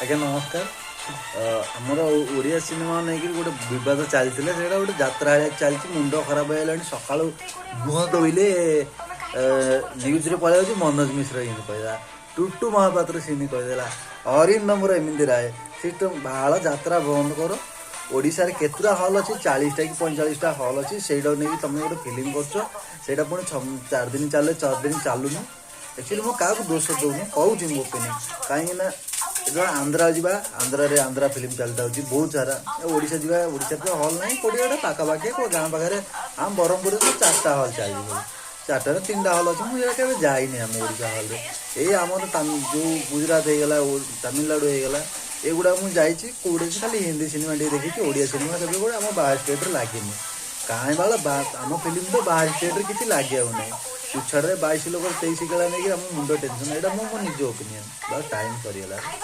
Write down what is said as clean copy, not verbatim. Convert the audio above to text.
ଆଜ୍ଞା ନମସ୍କାର। ଆମର ଓଡ଼ିଆ ସିନେମା ନେଇକିରି ଗୋଟେ ବିବାଦ ଚାଲିଥିଲା, ସେଇଟା ଗୋଟେ ଯାତ୍ରା ଭଳିଆ ଚାଲିଛି। ମୁଣ୍ଡ ଖରାପ ହେଇଗଲାଣି। ସକାଳୁ ମୁହଁ ଧୋଇଲେ ନ୍ୟୁଜ୍ରେ ପଳେଇ ଯାଉଛି, ମନୋଜ ମିଶ୍ର ଏମିତି କହିଦେଲା, ଟୁଟୁ ମହାପାତ୍ର ସେମିତି କହିଦେଲା, ଅରିନ୍ଦମର ଏମିତି ରାୟ। ସିଷ୍ଟମ ବାଳ ଯାତ୍ରା ବନ୍ଦ କର। ଓଡ଼ିଶାରେ କେତେଟା ହଲ୍ ଅଛି? 40ଟା କି 45ଟା ହଲ୍ ଅଛି। ସେଇଟାକୁ ନେଇକି ତମେ ଗୋଟେ ଫିଲ୍ମ କରୁଛ, ସେଇଟା ପୁଣି 4 ଦିନ ଚାଲେ, 4 ଦିନ ଚାଲୁନି। ଆକ୍ଚୁଆଲି ମୁଁ କାହାକୁ ଦୋଷ ଦେଉନି, କହୁଛି ମୋ ଓପିନିଅନ୍। କାହିଁକି ନା ଯେତେବେଳେ ଆନ୍ଧ୍ରା ଯିବା, ଆନ୍ଧ୍ରାରେ ଆନ୍ଧ୍ରା ଫିଲ୍ମ ଚାଲିଥାଉଛି ବହୁତ ସାରା। ଓଡ଼ିଶା ଯିବା, ଓଡ଼ିଶାରେ ତ ହଲ୍ ନାହିଁ କୋଉଠି ଗୋଟେ ପାଖାପାଖି କୋଉ ଗାଁ ପାଖରେ। ଆମ ବ୍ରହ୍ମପୁରରେ ତ ଚାରିଟା ହଲ୍ ଚାଲିଛି ସବୁ, ଚାରିଟାରେ ତିନିଟା ହଲ୍ ଅଛି। ମୁଁ ଏଇଟା କେବେ ଯାଇନି ଆମ ଓଡ଼ିଶା ହଲ୍ରେ। ଏଇ ଆମର ଯୋଉ ଗୁଜୁରାଟ ହେଇଗଲା, ତାମିଲନାଡ଼ୁ ହେଇଗଲା, ଏଗୁଡ଼ା ମୁଁ ଯାଇଛି। କୋଉଠି ଖାଲି ହିନ୍ଦୀ ସିନେମା ଟିକେ ଦେଖିଛି, ଓଡ଼ିଆ ସିନେମା କେବେ ଗୋଟେ ଆମ ବାହାର ଷ୍ଟେଟ୍ରେ ଲାଗିନି। କାହିଁ ବାଳ ଆମ ଫିଲ୍ମ ତ ବାହାର ଷ୍ଟେଟ୍ରେ କିଛି ଲାଗିବାକୁ ନାହିଁ। ପୁଛାଡ଼ରେ 22 ଲୋକ 23 ଖେଳା ନେଇକି ଆମ ମୁଣ୍ଡ ଟେନସନ୍। ଏଇଟା ମୁଁ ମୋ ନିଜ ଓପିନିଅନ୍। ବାସ୍, ଟାଇମ୍ ସରିଗଲା।